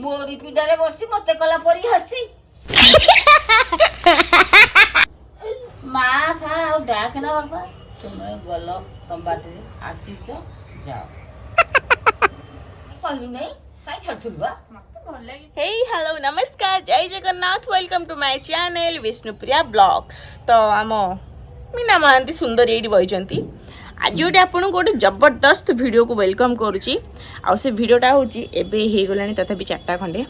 ମୋରି ପିଣ୍ଡାରେ ବସି ମତେ କଲା ପରି ହସି। ମା ଫା ଆଉ ଡାକ ନା ବାପା, ତୁମେ ଗଲ ତମ ବାଟରେ, ଆସିଛ ଯାଅ। କହିଲୁ ନାଇଁ କାଇଁ ଛାଡୁଥିଲୁ ବା? ହେଇ, ହ୍ୟାଲୋ, ନମସ୍କାର, ଜୟ Jagannath. Welcome to my channel Bishnupriya blogs. ତ ଆମ ମୀନା ମହାନ୍ତି ସୁନ୍ଦରୀ ଏଇଠି ବସିଛନ୍ତି। ଆଜି ଗୋଟେ ଆପଣଙ୍କୁ ଗୋଟେ ଜବରଦସ୍ତ ଭିଡ଼ିଓକୁ welcome କରୁଛି। ଆଉ ସେ ଭିଡ଼ିଓଟା ହେଉଛି, ଏବେ ହେଇଗଲାଣି ତଥାପି 4ଟା ଖଣ୍ଡେ,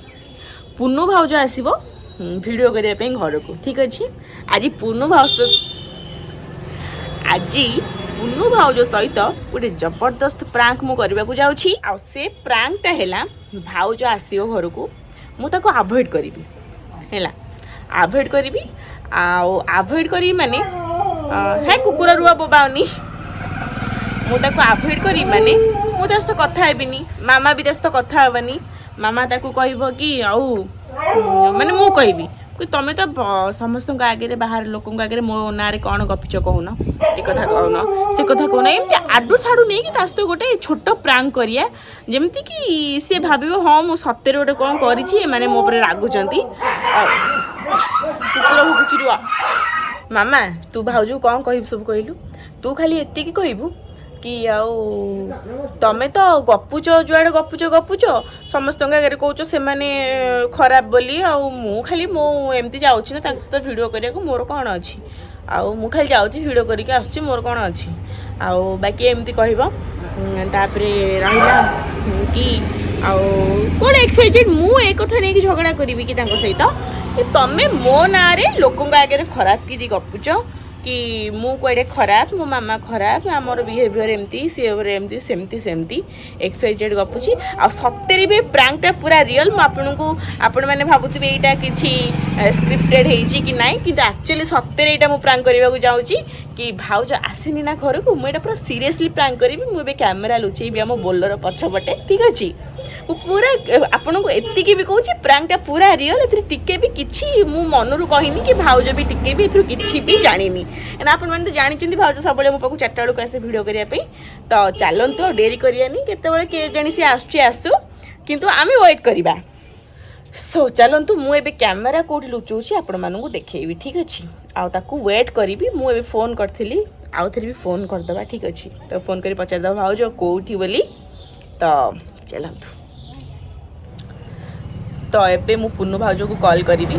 ପୁନୁ ଭାଉଜ ଆସିବ ଭିଡ଼ିଓ କରିବା ପାଇଁ ଘରକୁ। ଠିକ୍ ଅଛି, ଆଜି ପୁନୁ ଭାଉଜ ସହିତ ଗୋଟେ ଜବରଦସ୍ତ ପ୍ରାଙ୍କ ମୁଁ କରିବାକୁ ଯାଉଛି। ଆଉ ସେ ପ୍ରାଙ୍କଟା ହେଲା, ଭାଉଜ ଆସିବ ଘରକୁ, ମୁଁ ତାକୁ ଆଭଏଡ଼ କରିବି। ହେଲା, ଆଭଏଡ଼ କରିବି। ଆଉ ଆଭଏଡ଼ କରିବି ମାନେ, ହେ କୁକୁର ରୁଆ ବୋବାଉନି। ମୁଁ ତାକୁ ଆଭଏଡ଼ କରିବି ମାନେ ମୁଁ ତା ସହିତ କଥା ହେବିନି, ମାମା ବି ତା ସହିତ କଥା ହେବନି। ମାମା ତାକୁ କହିବ କି ଆଉ ମାନେ ମୁଁ କହିବି କି ତମେ ତ ସମସ୍ତଙ୍କ ଆଗରେ, ବାହାର ଲୋକଙ୍କ ଆଗରେ ମୋ ନାଁରେ କ'ଣ ଗପିଛ କହୁନ, ଏ କଥା କହୁନ, ସେ କଥା କହୁନ। ଏମିତି ଆଡୁ ସାଡୁ ନେଇକି ତା ସହିତ ଗୋଟେ ଛୋଟ ପ୍ରାଙ୍କ କରିବା, ଯେମିତିକି ସେ ଭାବିବ, ହଁ, ମୁଁ ସତରେ ଗୋଟେ କ'ଣ କରିଛି, ଏମାନେ ମୋ ଉପରେ ରାଗୁଛନ୍ତି। ଆଉ କୁକୁର ଭୁକୁଛି, ରୁହ। ମାମା, ତୁ ଭାଉଜକୁ କ'ଣ କହିବୁ ସବୁ କହିଲୁ? ତୁ ଖାଲି ଏତିକି କହିବୁ କି ଆଉ ତମେ ତ ଗପୁଛ, ଯୁଆଡ଼େ ଗପୁଛ ଗପୁଛ, ସମସ୍ତଙ୍କ ଆଗରେ କହୁଛ ସେମାନେ ଖରାପ ବୋଲି। ଆଉ ମୁଁ ଖାଲି ମୁଁ ଏମିତି ଯାଉଛି ନା ତାଙ୍କ ସହିତ ଭିଡ଼ିଓ କରିବାକୁ, ମୋର କ'ଣ ଅଛି? ଆଉ ମୁଁ ଖାଲି ଯାଉଛି, ଭିଡ଼ିଓ କରିକି ଆସୁଛି, ମୋର କ'ଣ ଅଛି? ଆଉ ବାକି ଏମିତି କହିବ। ତାପରେ ରହିଲା କି ଆଉ କ'ଣ ଏକ୍ସ ୱାଇ ଜେଡ଼୍, ମୁଁ ଏ କଥା ନେଇକି ଝଗଡ଼ା କରିବି କି ତାଙ୍କ ସହିତ କି ତମେ ମୋ ନାଁରେ ଲୋକଙ୍କ ଆଗରେ ଖରାପ କିରି ଗପୁଛ, କି ମୁଁ କୁଆଡ଼େ ଖରାପ, ମୋ ମାମା ଖରାପ, ଆମର ବିହେଭିଅର୍ ଏମିତି, ସିଏ ଏମିତି, ସେମିତି ସେମିତି ଏକ୍ସ ୱାଇ ଜେଡ଼୍ ଗପୁଛି। ଆଉ ସତରେ ବି ପ୍ରାଙ୍କଟା ପୁରା ରିଅଲ୍। ମୁଁ ଆପଣଙ୍କୁ, ଆପଣମାନେ ଭାବୁଥିବେ ଏଇଟା କିଛି ସ୍କ୍ରିପ୍ଟେଡ୍ ହେଇଛି କି ନାହିଁ, କିନ୍ତୁ ଆକ୍ଚୁଆଲି ସତରେ ଏଇଟା ମୁଁ ପ୍ରାଙ୍କ କରିବାକୁ ଯାଉଛି କି ଭାଉଜ ଆସିନି ନା ଘରକୁ, ମୁଁ ଏଇଟା ପୁରା ସିରିୟସଲି ପ୍ରାଙ୍କ କରିବି। ମୁଁ ଏବେ କ୍ୟାମେରା ଲୁଚେଇବି ଆମ ବୋଲର ପଛପଟେ। ଠିକ୍ ଅଛି, ମୁଁ ପୁରା ଆପଣଙ୍କୁ ଏତିକି ବି କହୁଛି, ପ୍ରାଙ୍କଟା ପୁରା ରିଅଲ୍। ଏଥିରେ ଟିକେ ବି କିଛି ମୁଁ ମନରୁ କହିନି କି ଭାଉଜ ବି ଟିକେ ବି ଏଥିରୁ କିଛି ବି ଜାଣିନି। କାହିଁକିନା ଆପଣମାନେ ତ ଜାଣିଛନ୍ତି, ଭାଉଜ ସବୁବେଳେ ମୋ ପାଖକୁ 4ଟା ବେଳକୁ ଆସେ ଭିଡ଼ିଓ କରିବା ପାଇଁ। ତ ଚାଲନ୍ତୁ, ଆଉ ଡେରି କରିବାନି। କେତେବେଳେ କିଏ ଜାଣି ସିଏ ଆସୁଛି, ଆସୁ, କିନ୍ତୁ ଆମେ ୱେଟ୍ କରିବା। ସୋ ଚାଲନ୍ତୁ, ମୁଁ ଏବେ କ୍ୟାମେରା କେଉଁଠି ଲୁଚଉଛି ଆପଣମାନଙ୍କୁ ଦେଖେଇବି। ଠିକ୍ ଅଛି, ଆଉ ତାକୁ ୱେଟ୍ କରିବି। ମୁଁ ଏବେ ଫୋନ୍ କରିଥିଲି, ଆଉ ଥରେ ବି ଫୋନ୍ କରିଦେବା। ଠିକ୍ ଅଛି, ତ ଫୋନ୍ କରି ପଚାରିଦେବା ଭାଉଜ କେଉଁଠି ବୋଲି। ତ ଚାଲନ୍ତୁ, ତ ଏବେ ମୁଁ ପୁନୁ ଭାଉଜକୁ କଲ୍ କରିବି।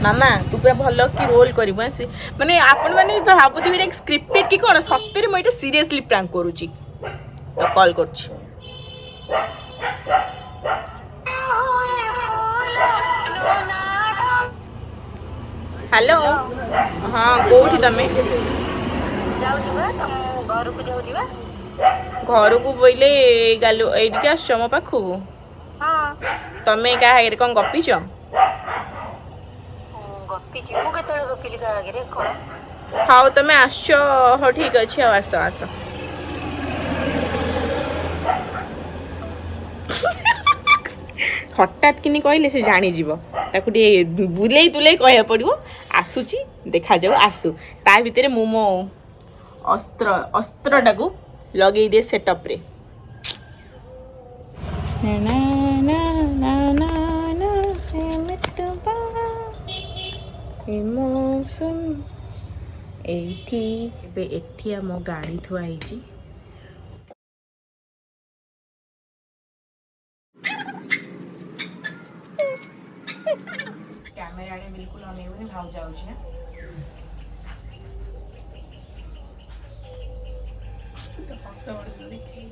ମାମା, ତୁ ପୁରା ଭଲ କି ରୋଲ୍ କରିବୁ ଆଁ। ସେ ମାନେ ଆପଣମାନେ ଭାବୁଥିବେ ଏଇଟା ସ୍କ୍ରିପ୍ଟେଡ୍ କି କ'ଣ, ସତରେ ମୁଁ ଏଇଟା ସିରିୟସଲି ପ୍ରାଙ୍କ କରୁଛି। ତ କଲ୍ କରୁଛି। ହ୍ୟାଲୋ, ହଁ, କୋଉଠି ତମେ? ଯାଉଛି ବା, ତମ ଘରକୁ ଯାଉଛି ବା। ଘରକୁ ବୋଇଲେ ଗାଲୁ ଏଇଠିକି ଆସୁଛ ମୋ ପାଖକୁ? ହଁ। ତମେ କାହା ଆଗରେ କ'ଣ ଗପିଛ? ମୁଁ ଗପିଛି? ମୁଁ କେତେବେଳେ ଗପିଲି କାହା ଆଗରେ କଣ? ହଉ, ତମେ ଆସୁଛ, ହଉ ଠିକ୍ ଅଛି, ଆଉ ଆସ ଆସ। ହଠାତ୍ କିନି କହିଲେ ସେ ଜାଣିଯିବ, ତାକୁ ଟିକେ ବୁଲେଇ ତୁଲେଇ କହିବାକୁ ପଡ଼ିବ। ଆସୁଛି, ଦେଖାଯାଉ, ଆସୁ। ତା ଭିତରେ ମୁଁ ମୋ ଅସ୍ତ୍ରଟାକୁ ଲଗେଇ ଦିଏ ସେଟଅପ୍ରେ। ନା ନା ନା ନା ନା ସେ ଇମୋସନ୍। ଏଇଠି ଏବେ ଏଠି ଆମ ଗାଡ଼ି ଥୁଆ ହେଇଛି। କ୍ୟାମେରା ଆଡ଼େ ବିଲକୁଲ ଅନେଇବୁନି, ଭାଉଜ ଯାଉଛି ନା। ହସ ଦେଖି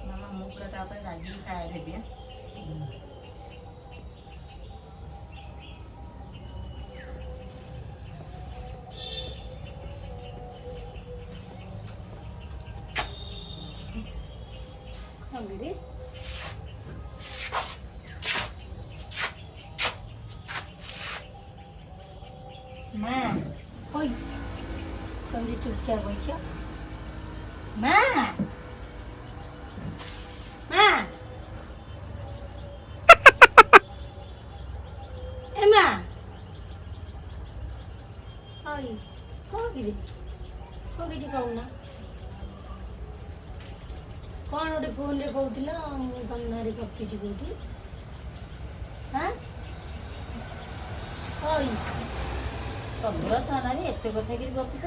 ମାମା, ମୁଁ ପୁରା ତାପରେ ରାଗିକି ଫାୟାର ହେବି ଆଁ। କଣ? ମା ଓଇ, ତମେ ଚୁପଚାପ ବଇଛ। ମା, ମା, ଏ ମା, ଓଇ, କଣ କିରେ, କଣ କିଛି କହୁନ? କଣ ଗୋଟେ ଫୋନରେ କହୁଥିଲ, ମୁଁ ତମ ନାଁରେ ଗପିଛି କୋଉଠି? ହାଁ, ଓଇ। ତମର ଥାନାରେ ଏତେ କଥା କି ଗପୁଛ,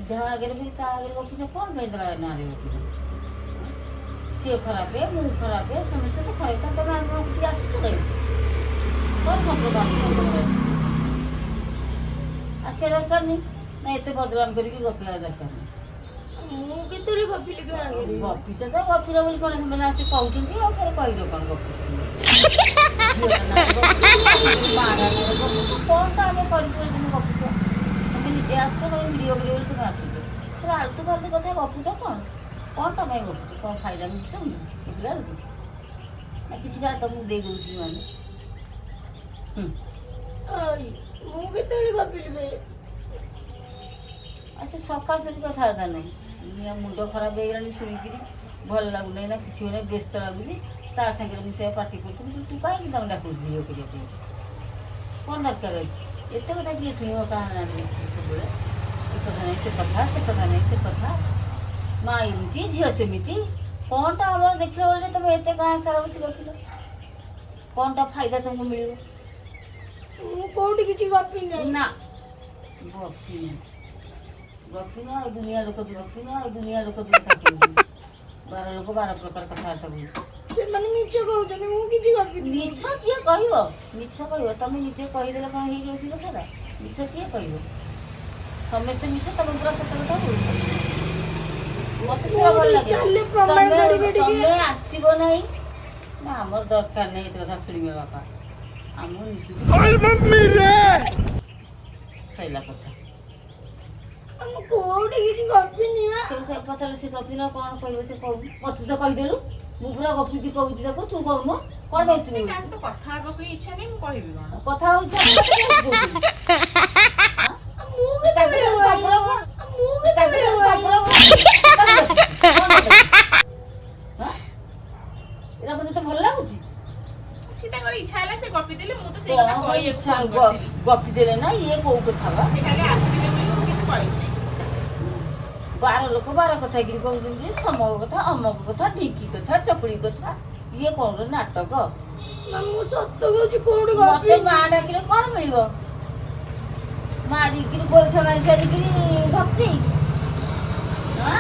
ଯାହା ଆଗରେ ବି ତା ଆଗରେ ଗପୁଛ। କ'ଣ ପାଇଁ ତୋର ନାଁରେ ଗପୁଛ? ସିଏ ଖରାପ, ମୁଁ ଖରାପ, ସମସ୍ତେ ତ ଖରାପ। ତମେ ଆମ ଟିକେ ଆସୁଛ କାହିଁକି? କ'ଣ ସମ୍ପର୍କ ଆମ ସହ ତମର ଅଛି? ଆସିବା ଦରକାର ନାହିଁ ନା, ଏତେ ବଦନାମ କରିକି ଗପିବା ଦରକାର ନାହିଁ। ମୁଁ କେତେବେଳେ ଗପିଲି କାହା ଆଗରେ? ଗପିଛ ତ, ଗପିଲ ବୋଲି କ'ଣ ସେମାନେ ଆସି କହୁଛନ୍ତି? ଆଉ ଫେରେ କହିଲ କ'ଣ ଗପୁଛ? ଝିଅଟା ନାଁରେ ଗପୁଛ, ମା ନାଁରେ ଗପୁଛ, କ'ଣଟା ଆମେ କରିଛୁ ବୋଲି ତମେ ଗପୁଛ? ତମେ ନିଜେ ଆସୁଛ, ତମେ ଭିଡ଼ିଓ କରିବ ବୋଲି ତମେ ଆସୁଛ। ପୁରା ଆଲତୁ ଫାଲତୁ କଥା ଗପୁଛ। କ'ଣ କ'ଣଟା ପାଇଁ ଗପୁଛ? କ'ଣ ଫାଇଦା ମିଳୁଛି ତମକୁ ଦେଖିଲା ବେଳକୁ ନା କିଛିଟା ତମକୁ ଦେଇ ଦେଉଛି ମାନେ? ଓଇ, ମୁଁ କେତେବେଳେ ଗପିଲି ବେ? ଆଉ ସେ ସକାଶେ ବି କଥାବାର୍ତ୍ତା ନାହିଁ। ଦୁନିଆ ମୁଣ୍ଡ ଖରାପ ହେଇଗଲାଣି ଶୁଣିକିରି। ଭଲ ଲାଗୁନାହିଁ ନା କିଛି ନାହିଁ, ବ୍ୟସ୍ତ ଲାଗୁଛି। ତା ସାଙ୍ଗରେ ମୁଁ ସେୟା ପାଟି କରୁଥିଲି, ତୁ କାହିଁକି ତାଙ୍କୁ ଡାକୁଛୁ ଭିଡ଼ିଓ କରିବା ପାଇଁ? କ'ଣ ଦରକାର ଅଛି? ଏତେ କଥା କିଏ ଶୁଣିବ? କାହା ନାଁରେ ସବୁବେଳେ ଏ କଥା ନାହିଁ ସେ କଥା, ସେ କଥା ନାହିଁ ସେ କଥା, ମା ଏମିତି, ଝିଅ ସେମିତି। କ'ଣଟା ଆମର ଦେଖିଲା ବେଳେ ତମେ ଏତେ ଗାଁ ସାରା ବସି ଗପିଲ? କ'ଣଟା ଫାଇଦା ତମକୁ ମିଳିବ? ମୁଁ କୋଉଠି କିଛି ଗପି ନାହିଁ। ନା, ଗପିନ, ଗପିନ। ଆଉ ଦୁନିଆ ଲୋକ ବି ଗପିନ, ଆଉ ଦୁନିଆ ଲୋକ ବି କଥା କହୁଛନ୍ତି। 12 ଲୋକ 12 ପ୍ରକାର କଥାବାର୍ତ୍ତା କହୁଛନ୍ତି। ସେମାନେ ମିଛ କହୁଛନ୍ତି, ମୁଁ କିଛି ଗପିନି। ମିଛ କିଏ କହିବ? ମିଛ କହିବ? ତମେ ନିଜେ କହିଦେଲେ କ'ଣ ହେଇଯାଉଛି କଥାଟା? ମିଛ କିଏ କହିବ? ସମସ୍ତେ ମିଛ, ତମେ ପୁରା ସତ କଥା କହୁଛ। ମତେ ସେଟା ଭଲ ଲାଗେ। ଚାଲିଲେ ପ୍ରମାଣ ତମେ କରିବେ ଟିକେ। ତମେ ଆସିବ ନାହିଁ ନା, ଆମର ଦରକାର ନାହିଁ ଏତେ କଥା ଶୁଣିବା ବାପା। ଆମ ନିଜକୁ ସଇଲା କଥା। ମୁଁ କୋଉଠି କିଛି ଗପିନି ବା। ସେ ସେ ପଚାରିଲେ, ସେ ଗପିନ କ'ଣ କହିବ? ସେ କହୁନି। ମତେ ତ କହିଦେଲୁ, ମୁଁ ପୁରା ଗପୁଛି, କହୁଛି ତାକୁ, ତୁ କହୁନୁ କ'ଣ ପାଇଁ ତୁ? କାହା ସହିତ କଥା ହେବାକୁ ହିଁ ଇଚ୍ଛା ନାହିଁ, ମୁଁ କହିବି କ'ଣ? କଥା ହଉଛି, ମତେ କାଇଁ କହୁଥିଲୁ? ମୁଁ କେତେବେଳେ ସମ୍ପର୍କ କ'ଣ? ମୁଁ କେତେବେଳେ ସମ୍ପର୍କ କ'ଣ? କାହାକୁ ଡାକୁଛୁ? କ'ଣ ଡାକୁଛୁ? ହଁ? ଏଇଟା ମତେ ତ ଭଲ ଲାଗୁଛି। ସେ ତାଙ୍କର ଇଚ୍ଛା ହେଲା, ସେ ଗପି ଦେଲେ। ମୁଁ ତ ସେଇ କଥା କଣ କହିବାକୁ ଇଚ୍ଛା ଫୋନ କରିଥିଲି। ଗପି ଦେଲେ ନା, ଇଏ କୋଉ କଥା ବା? ସେ ଖାଲି ଆସିଲେ ବୋଲି ମୁଁ କିଛି କହିନି। 12 ଲୋକ 12 କଥା କିରି କହୁଛନ୍ତି, ସମକ କଥା, ଅମକ କଥା, ଢିଙ୍କି କଥା, ଚକୁଳି କଥା। ଇଏ କଣ ଗୋଟେ ନାଟକ? ମା, ମୁଁ ସତ କହୁଛି, କୋଉଠି ମତେ ଗପିନି। ମା ଡାକିଲେ କଣ ମିଳିବ? ମାରିକିରି ଗୋଇଠା ମାରି ସାରିକିରି ଭକ୍ତି, ହଁ?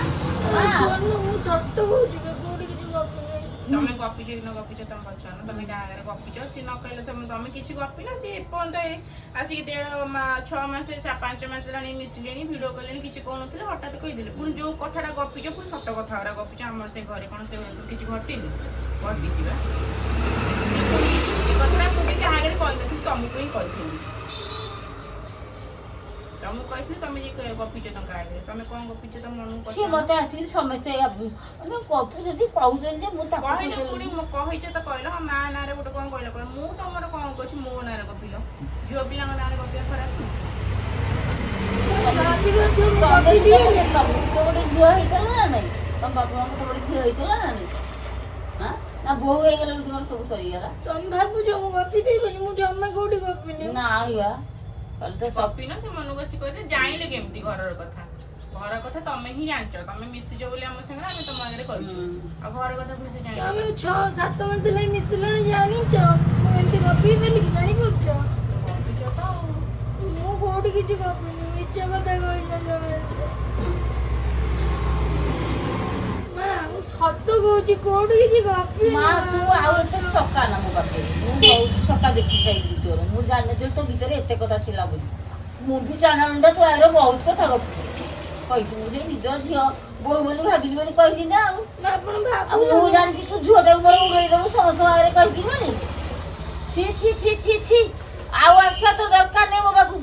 ମା, ଶୁଣୁ, ମୁଁ ସତ କହୁଛି ବେ, କୋଉଠି କିଛି ଗପିନି। ତମେ ଗପିଛ କି ନ ଗପିଛ ତମେ ପଚାରୁନ। ତମେ କାହା ଆଗରେ ଗପିଛ ସିଏ ନ କହିଲେ ତମେ କିଛି ଗପିନ। ସିଏ ଏପର୍ଯ୍ୟନ୍ତ ଏ ଆସିକି 1.5 6 ମାସ 5 ମାସ ହେଲାଣି ମିଶିଲେଣି, ଭିଡ଼ିଓ କଲେଣି, କିଛି କହୁନଥିଲେ, ହଠାତ୍ କହିଦେଲେ। ପୁଣି ଯୋଉ କଥାଟା ଗପିଛ, ପୁଣି ସତ କଥା ଗୁରା ଗପିଛ। ଆମର ସେ ଘରେ କ'ଣ ସେ ସବୁ କିଛି ଘଟିନି? ଘଟିଛି ବା। ଏ କଥାଟା ମୁଁ ବି କାହା ଆଗରେ କହିନଥିଲି, ତମକୁ ହିଁ କହିଥିଲି। ତମକୁ କହିଥିଲି, ତମେ ଯେ ଗପିଛ ତାଙ୍କ ଆଗରେ, ତମେ କ'ଣ ଗପିଛ ତମ ମନକୁ ସିଏ ପଚାରୁନ। ମତେ ଆସିକି ସମସ୍ତେ ମାନେ ଗପୁଛନ୍ତି, କହୁଛନ୍ତି ଯେ ମୁଁ ତାକୁ କହିଲ ପଚାରିଲି। ପୁଣି ମୁଁ କହିଛ ତ, କହିଲ ହଁ, ମା ନାଁରେ ଗୋଟେ କ'ଣ କହିଲ, କହିଲ ମୁଁ ତମର କ'ଣ କହୁଛି, ମୋ ନାଁରେ ଗପିଲ। ଝିଅ ପିଲାଙ୍କ ନାଁରେ ଗପିବା ଖରାପ ନୁହଁ? ଭାବିପାରୁଥିବ ମୁଁ ତମେ ଗପିଛି ବୋଲି। ତମକୁ ତ ଗୋଟେ ଝିଅ ହେଇଥିଲା ନା ନାଇଁ? ତମ ବାପା ମାଙ୍କୁ ତ ଗୋଟେ ଝିଅ ହେଇଥିଲା ନା ନାଇଁ? ହଁ ନା, ବୋହୂ ହେଇଗଲା ବୋଲି ତୁମର ସବୁ ସରିଗଲା? ତମେ ଭାବୁଛ ମୁଁ ଗପିଦେବି ବୋଲି, ମୁଁ ଜମା କୋଉଠି ଗପିନି। ନା ୟା, କାଲି ତ ସବୁ ଗପିନ, ସେ ମନକୁ ଆସି କହିଲେ। ଜାଣିଲେ କେମିତି ଘରର କଥା? ଘର କଥା ତମେ ହିଁ ଜାଣିଛ। ତମେ ମିଶିଛ ବୋଲି ଆମ ସାଙ୍ଗରେ, ଆମେ ତମ ଆଗରେ କହିଛୁ। ଆଉ ଘର କଥା ପୁଣି ସେ ଜାଣିଲେ? ତମେ 6 7 ମାସ ହେଲା ମିଶିଲଣି, ଜାଣିଛ ମୁଁ ଏମିତି ଗପିବି ବୋଲି ଜାଣିପାରୁଛ? ଗପିଛ ତ ଆଉ। ମୁଁ କୋଉଠି କିଛି ଗପିନି, ମିଛ କଥା କହିଲ ତମେ। ମା, ମୁଁ ସତ କହୁଛି, କୋଉଠି କିଛି ଗପିନି। ମା, ତୁ ଆଉ ଏତେ ସକା ନା ମୋ ପାଖରେ। ମୁଁ ବହୁତ ସକା ଦେଖି ସାରିଲି ତୋର। ମୁଁ ଜାଣିନଥିଲି ତୋ ଭିତରେ ଏତେ କଥା ଥିଲା ବୋଲି। ମୁଁ ବି ଜାଣନ୍ତା ତୁ ଆଗରେ ବହୁତ କଥା ଗପିଛୁ, କହିଛୁ। ମୁଁ ଯେ ନିଜ ଝିଅ ବୋହୂ ବୋଲି ଭାବିଲି ବୋଲି କହିଲି ନା ଆଉ। ନା, ଆପଣ ଆଉ ମୁଁ ଭାବୁଛନ୍ତି। ଜାଣିଛି ତୁ ଝିଅଟାକୁ ମୋର ଉଡେଇ ଦେବୁ ସମସ୍ତଙ୍କ ଆଗରେ କହିକି ବୋଲି। ଛି ଛି ଛି ଛି ଛି, ଆଉ ଆସିବା ତୋ ଦରକାର ନାହିଁ ମୋ ପାଖକୁ,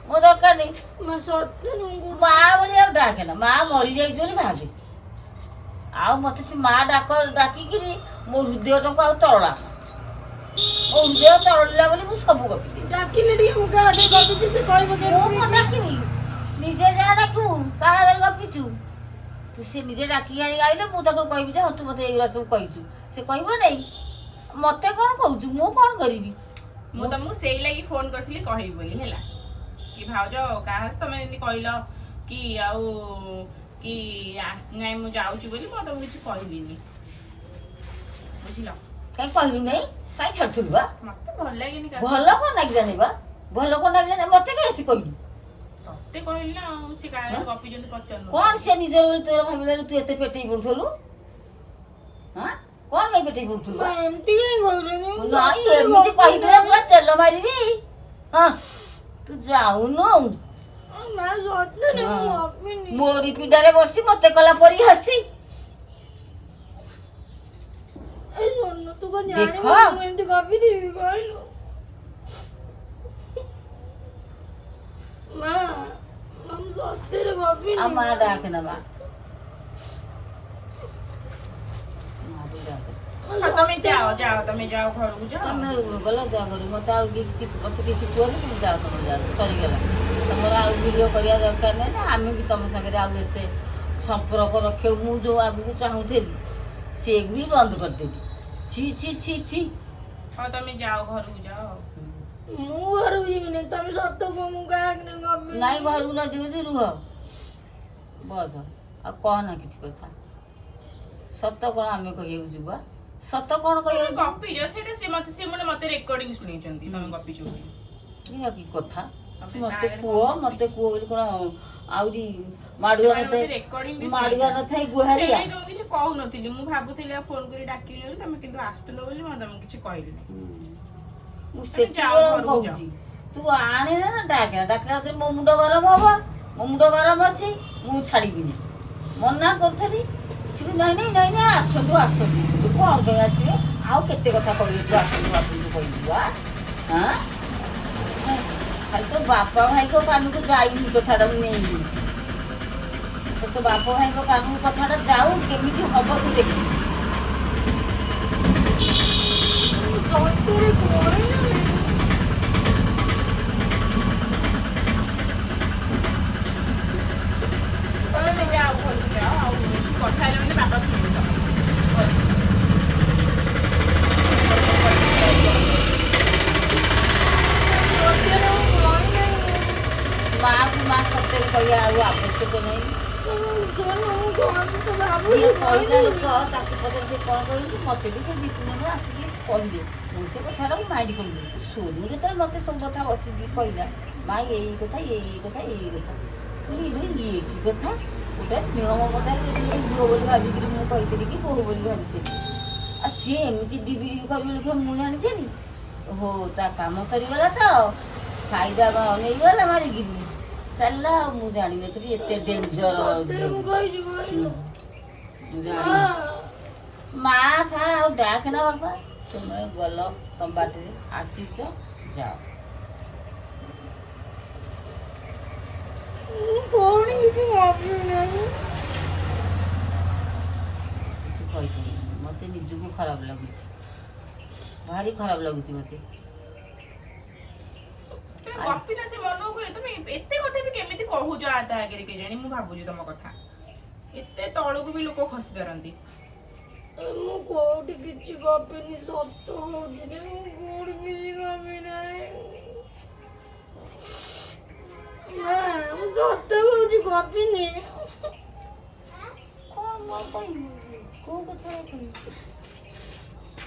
ମୋ ଦରକାର ନାହିଁ। ମା, ସତ ମୁଁ କୋଉଠି ମା ବୋଲି ଆଉ ଡାକେ ନା। ମା ମରିଯାଇଛି ବୋଲି ଭାବେ। ଆଉ ମତେ ସେ ମା ଡାକ ଡାକିକିରି ମୋ ହୃଦୟଟାକୁ ଆଉ ତରଳା। ମୋ ହୃଦୟ ତରଳିଲା ବୋଲି ମୁଁ ସବୁ ଗପିଦେବି। ଡାକିଲେ ଟିକେ, ମୁଁ କାହା ଆଗରେ ଗପିଛି ସେ କହିବ ମୁଁ କେମିତି? କଣ ଡାକିବି? ନିଜେ ଯାହା ଡାକିବୁ, କାହା ଆଗରେ ଗପିଛୁ ତୁ? ସେ ନିଜେ ଡାକିକି ଆଣିକି ଆଇଲେ ମୁଁ ତାକୁ କହିବି ଯେ ହଁ, ତୁ ମତେ ଏଇଗୁରା ସବୁ କହିଛୁ। ସେ କହିବ ନାଇଁ, ମତେ କଣ କହୁଛୁ, ମୁଁ କଣ କରିବି? ମୁଁ ତମକୁ ସେଇ ଲାଗି ଫୋନ କରିଥିଲି କହିବି ବୋଲି ହେଲା କି ଭାଉଜ, କାହା ତମେ ଏମିତି କହିଲ କି ଆଉ କି ନାଇଁ ମୁଁ ଯାଉଛି ବୋଲି ମୁଁ ଆଉ ତମକୁ କିଛି କହିଲିନି, ବୁଝିଲ? କାଇଁ କହିଲୁ ନାଇଁ? କାଇଁ ଛାଡୁଥିଲୁ ବା? ମତେ ଭଲ ଲାଗେନି ଭଲ କଣ ଲାଗିଲାନି ବା? ଭଲ କଣ ଲାଗିଲାନି? ମତେ କାଇଁ ଆସି କହିଲୁ? ତତେ କହିଲି ନା, ଆଉ ସେ କାଳେ ହଁ? ଗପିଛନ୍ତି, ପଚାରୁନୁ। କଣ ସେ ନିଜର ବୋଲି ତୋର ଭାବିଲା? ତୁ ଏତେ ପେଟେଇ ପଡୁଥିଲୁ? ହଁ, କଣ ପାଇଁ ପେଟେଇ ପଡୁଥିଲୁ ବା? ମା, ଏମିତି କାଇଁ କହୁଛନ୍ତି? ମୁଁ ନାଇଁ, ସତରେ ଏମିତି ଗପିନି। କହିଥିଲେ ପୁରା ତେଲ ମାରିବି। ହଁ, ତୁ ଯାଉନୁ। ମା, ସତରେ ମୁଁ ହଁ। ଗପିନି। ମୋରି ପିଣ୍ଡାରେ ବସି ମତେ କଲା ପରି ହସି। ଏ ଶୁଣୁ, ତୁ କଣ ଦେଖ। ଜାଣିବୁ ମୁଁ ଏମିତି ଗପିଥିବି କହିଲୁ? ମା, ମା, ମୁଁ ସତରେ ଗପିନି। ଆଉ ମା ଡାକେ ନା, ମା ମାକୁ ଡାକେ। ହଁ, ତମେ ଯାଅ, ଯାଅ, ତମେ ଯାଅ, ଘରକୁ ଯାଅ। ତମେ ଗଲ, ଯାଅ ଘରକୁ। ମତେ ଆଉ କିଛି, ମତେ କିଛି କୁହନି। তুমি ଯାଅ, ତମର ଯାଅ, ସରିଗଲା। ତମର ଆଉ ଭିଡ଼ିଓ କରିବା ଦରକାର ନାହିଁ ନା ଆମେ ବି ତମ ସାଙ୍ଗରେ ଆଉ ଏତେ ସମ୍ପର୍କ ରଖିବାକୁ ମୁଁ ଯୋଉ ଆଗକୁ ଚାହୁଁଥିଲି, ସିଏ ବି ବନ୍ଦ କରିଦେବି। ଛି ଛି ଛି ଛି। ହଁ, ତମେ ଯାଅ, ଘରକୁ ଯାଅ। ମୁଁ ଘରକୁ ଯିବିନି। ତମେ ସତ କୁହ, ମୁଁ କାହାକୁ ଗପିନି। ନାଇଁ, ଘରକୁ ନ ଯିବ ଯଦି ରୁହ, ବସ, ଆଉ କହନା କିଛି କଥା। ସତ କଣ ଆମେ କହିବାକୁ ଯିବା? ସତ କଣ ତମେ କହିବାକୁ ଯିବା? ଗପିଛ ସେଇଟା, ସେ ମତେ, ସେ ମାନେ ମତେ ରେକର୍ଡିଂ ଶୁଣେଇଛନ୍ତି ତମେ ଗପିଛ ବୋଲି। ଏଇଟା କି କଥା? ତମେ ତା ମତେ ଆଗରେ କୁହ, କଣ ମତେ କୁହ ବୋଲି କଣ ଆହୁରି ମାଡୁଆ ସେମାନେ ନଥାଏ ମତେ recording ବି ମାଡୁଆ ଶୁଣେଇଛନ୍ତି। ନଥାଏ ଗୁହାରିଆ। ସେଇ ତମକୁ କିଛି କହୁନଥିଲି। ମୁଁ ଭାବୁଥିଲି ଆଉ ଫୋନ କରି ଡାକିବି ବୋଲି, ତମେ କିନ୍ତୁ ଆସୁଥିଲ ବୋଲି ମୁଁ ତମକୁ କିଛି କହିଲିନି। ମୁଁ ତମେ ଯାଅ, ସେତିକିବେଳେ ଘରକୁ ଯାଅ। କହୁଛି, ତୁ ଆଣେ ନା ଡାକେନା। ଡାକିଲା ଭିତରେ ମୋ ମୁଣ୍ଡ ଗରମ ହବ। ମୋ ମୁଣ୍ଡ ଗରମ ଅଛି, ମୁଁ ଛାଡ଼ିବିନି। ମନା କରୁଥିଲି, ସେ କହିଲେ, ନାଇଁ ନାଇଁ ନାଇଁ ନାଇଁ, ଆସନ୍ତୁ ଆସନ୍ତୁ। ତୁ କଣ ପାଇଁ ଆସିବେ? ଆଉ କେତେ କଥା କହିବେ? ତୁ ଆସନ୍ତୁ ଆସନ୍ତୁ କହିବୁ ବା? ହଁ, ଖାଲି ତୋ ବାପା ଭାଇଙ୍କ କାନକୁ ଯାଇନି କଥାଟା, ମୁଁ ନେଇନି ତ। ତୋ ବାପା ଭାଇଙ୍କ କାନକୁ କଥାଟା ଯାଉ, କେମିତି ହବ ତୁ ଦେଖିବୁ। ମୁଁ ସତରେ କହିନି। ତମେ ଯାଅ, ଘରକୁ ଯାଅ। ଆଉ ଏଠି କଥା ହେଲେ ମାନେ ବାପା ଶୁଣିବେ ସମସ୍ତେ। ଘରକୁ ଯାଅ। ସତରେ ମୁଁ କହିନି। ମାକୁ ମା ସତରେ କହିବା ଆଉ ଆବଶ୍ୟକ ନାହିଁ। ଶୁଣୁ, ମୁଁ କଣ ତ ଯିଏ ଭାବୁଛି କହିଲା କହିବି। ଲୋକ, ତାକୁ ପଚାରି ସେ କଣ କହିଲି। ମତେ ବି ସେ ଦି ତିନି ଜଣ ଆସିକି କହିଲେ, ମୁଁ ସେ କଥାଟାକୁ ମାଇଣ୍ଡ କଲିନି। ସୋନୁ ଯେତେବେଳେ ମତେ ସବୁ କଥା ବସିକି କହିଲା, ମା, ଏଇ କଥା, ଏଇ କଥା, ଏଇ କଥା, ମୁଁ କହିଲି, ଇଏ କି କଥା? ଗୋଟେ ସ୍ନେହ ମମତାରେ ଯଦି ଗୋଟେ ଝିଅ ବୋଲି ଭାବିକିରି ମୁଁ କହିଥିଲି କି ବୋହୂ ବୋଲି ଭାବିଥିଲି, ଆଉ ସିଏ ଏମିତି ଡିବି ଡିବି କରିବ ବୋଲି କଣ ମୁଁ ଜାଣିଥିଲି? ହୋ, ତା କାମ ସରିଗଲା ତ, ଫାଇଦା ନେଇଗଲା ମାରିକିରି ଚାଲିଲା। ଆଉ ମୁଁ ଜାଣିନଥିଲି ଏତେ ଡେଞ୍ଜର। ସତରେ ମୁଁ କହିଛି କହିଲୁ? ମୁଁ ମା ଜାଣିନି। ମା ଫା ଆଉ ଡାକ ନା ବାପା। ତୁମେ ଗଲ ତମ ବାଟରେ, ଆସିଛ, ଯାଅ। ମୁଁ କଣ କିଛି ଭାବି ନାହିଁ। କିଛି କହିପାରିବିନି। ମତେ ନିଜକୁ ଖରାପ ଲାଗୁଛି, ଭାରି ଖରାପ ଲାଗୁଛି ମତେ। ତମେ ଗପିନା, ସେ ମନକୁ କହିଲେ। ତମେ ଏତେ କଥା ବି କେମିତି କହୁଛ ଆ ତା ଆଗରେ କେଜାଣି? ମୁଁ ଭାବୁଛି ତମ କଥା, ଏତେ ତଳକୁ ବି ଲୋକ ଖସି ପାରନ୍ତି। ମୁଁ କୋଉଠି କିଛି ଗପିନି, ସତ କହୁଛି ରେ, ମୁଁ କୋଉଠି କିଛି ଗପି ନାହିଁ। ମା, ମୁଁ ସତ କହୁଛି, ଗପିନି। କଣ ମୁଁ କହିବି? କୋଉ କଥା କହିବି?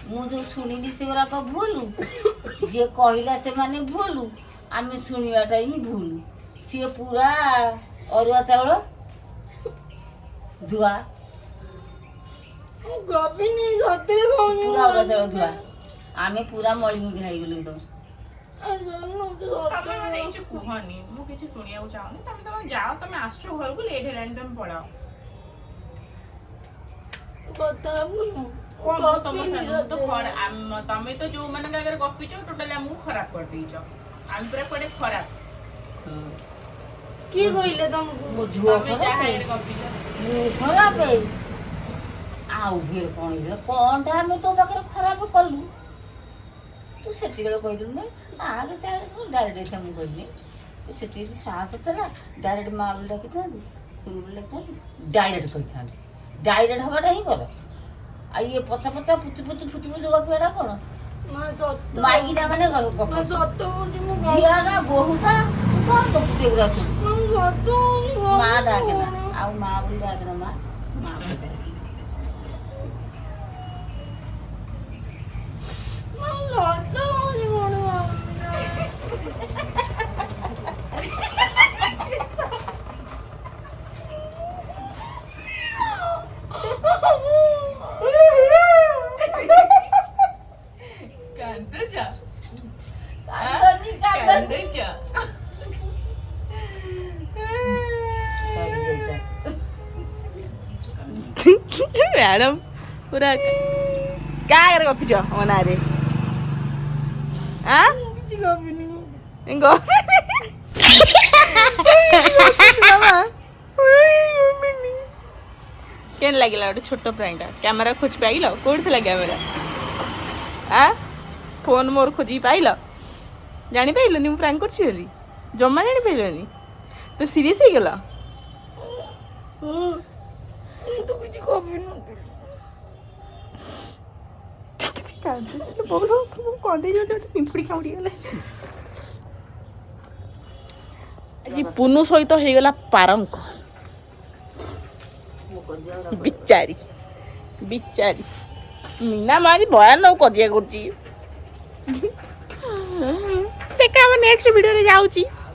ମୁଁ ଯୋଉ ଶୁଣିଲି ସେଗୁଡ଼ାକ ଭୁଲ, ଯିଏ କହିଲା ସେମାନେ ଭୁଲ, ଆମେ ଶୁଣିବାଟା ହିଁ ଭୁଲ। ସିଏ ପୁରା ଅରୁଆ ଚାଉଳ ଧୁଆ। ମୁଁ ଗପିନି, ସତରେ କହୁଛି। ପୁରା ଅରୁଆ ଚାଉଳ ଧୁଆ, ଆମେ ପୁରା ମଳିମୁଣ୍ଡି ହେଇଗଲୁ ଏକଦମ। ଶୁଣୁ ତୁ, ତମେ ମତେ ସତରେ କିଛି କୁହନି, ମୁଁ କିଛି ଶୁଣିବାକୁ ଚାହୁଁନି। ତମେ ତମେ ଯାଅ, ତମେ ଆସୁଛ ଘରକୁ, ଲେଟ୍ ହେଲାଣି, ତମେ ପଳାଅ। କଥା ହବୁନୁ? କଣ ମୁଁ ତମ ଗପିନି ସାଙ୍ଗରେ ମୁଁ ତ ସତରେ। ଖରା, ତମେ ତ ଯୋଉମାନଙ୍କ ଆଗରେ ଗପିଛ, ଟୋଟାଲି ଆମକୁ ଖରାପ କରିଦେଇଛ। ଆମେ ପୁରା କୁଆଡେ ଖରାପ। କିଏ କହିଲେ ତମକୁ? ମୋ ଝିଅ ତମେ ଯାହା ଖରାପ, ଆଗରେ ଗପିଛ। ମୁଁ ଖରାପ, ଆଉ ଫେର କଣ ହେଇଥିଲା? କଣଟା ଆମେ ତୋ ପାଖରେ ଖରାପ କଲୁ? ତୁ ସେତିକିବେଳେ କହିଲୁ ନାଇଁ ନା ଆଗେ ତା ଡାଇରେକ୍ଟ। ମୁଁ କହିଲି, ତୁ ସେତିକି ସାହସ ଥିଲା, ଡାଇରେକ୍ଟ ମା ବୋଲି ଡାକିଥାନ୍ତୁ, ସୁନୁ ବୋଲି ଡାକିଥାନ୍ତୁ, ଡାଇରେକ୍ଟ କହିଥାନ୍ତି। ଡାଇରେକ୍ଟ ହବାଟା ହିଁ କର। ଆଉ ଇଏ ପଚା ପଚା ପୁଚୁ ପୁଚୁ ଫୁଚୁ ଫୁଚୁ ଗପିବାଟା କଣ? ମା, ସତ। ମାଇକିନା ମାନେ ଗପ। ମା, ସତ କହୁଛି, ମୁଁ ଝିଅଟା, ବୋହୂଟା, ତୁ କଣ ଗପୁଛୁ ଏଗୁଡ଼ା ସବୁ? ମା, ମୁଁ ସତ କହୁଛି। ମା ଡାକେନା। ଆଉ ମା ବୋଲି ଡାକନା, ମା, ମା ବୋଲି ଡାକେ। ମା, ସତ କହୁଛି, କୋଉଠି ଗପିନି। କାନ୍ଦୁଛ? କାନ୍ଦନି, କାନ୍ଦନି। କାନ୍ଦୁଛ? ସରିଯାଇଥା। ମ୍ୟାଡ଼ାମ ପୁରା କାହା ଆଗରେ ଗପିଛ ମୋ ନାଁରେ? ଆଁ? ମୁଁ କିଛି ଗପିନି। କେନ୍ ଲାଗିଲା ଗୋଟେ ଛୋଟ ପ୍ରାଙ୍କଟା? କ୍ୟାମେରା ଖୋଜି ପାଇଲ? କୋଉଠି ଥିଲା କ୍ୟାମେରା? ଆ, ଫୋନ୍ ମୋର ଖୋଜିକି ପାଇଲ? ଜାଣିପାଇଲନି ମୁଁ ପ୍ରାଙ୍କ କରୁଛି ବୋଲି? ଜମା ଜାଣିପାଇଲନି ତ? ସିରିୟସ୍ ହେଇଗଲ? ମୁଁ ତ କିଛି ଗପିନଥିଲି। କାନ୍ଦୁଛି ବୋଲ। ମୁଁ କନ୍ଦେଇ ଗୋଟେ ପିମ୍ପୁଡ଼ି କାମୁଡ଼ି ଗଲେ। ଆଜି ପୁନୁ ସହିତ ହେଇଗଲା ପାରଙ୍କ। ମୁଁ କରିଦିଅ। ବିଚାରୀ, ବିଚାରୀ ମୀନା ମା ଆଜି ଭୟାନକ କଜିଆ କରୁଛି। ଦେଖା ଆମ ନେକ୍ସଟ ଭିଡ଼ିଓରେ ଯାଉଛି।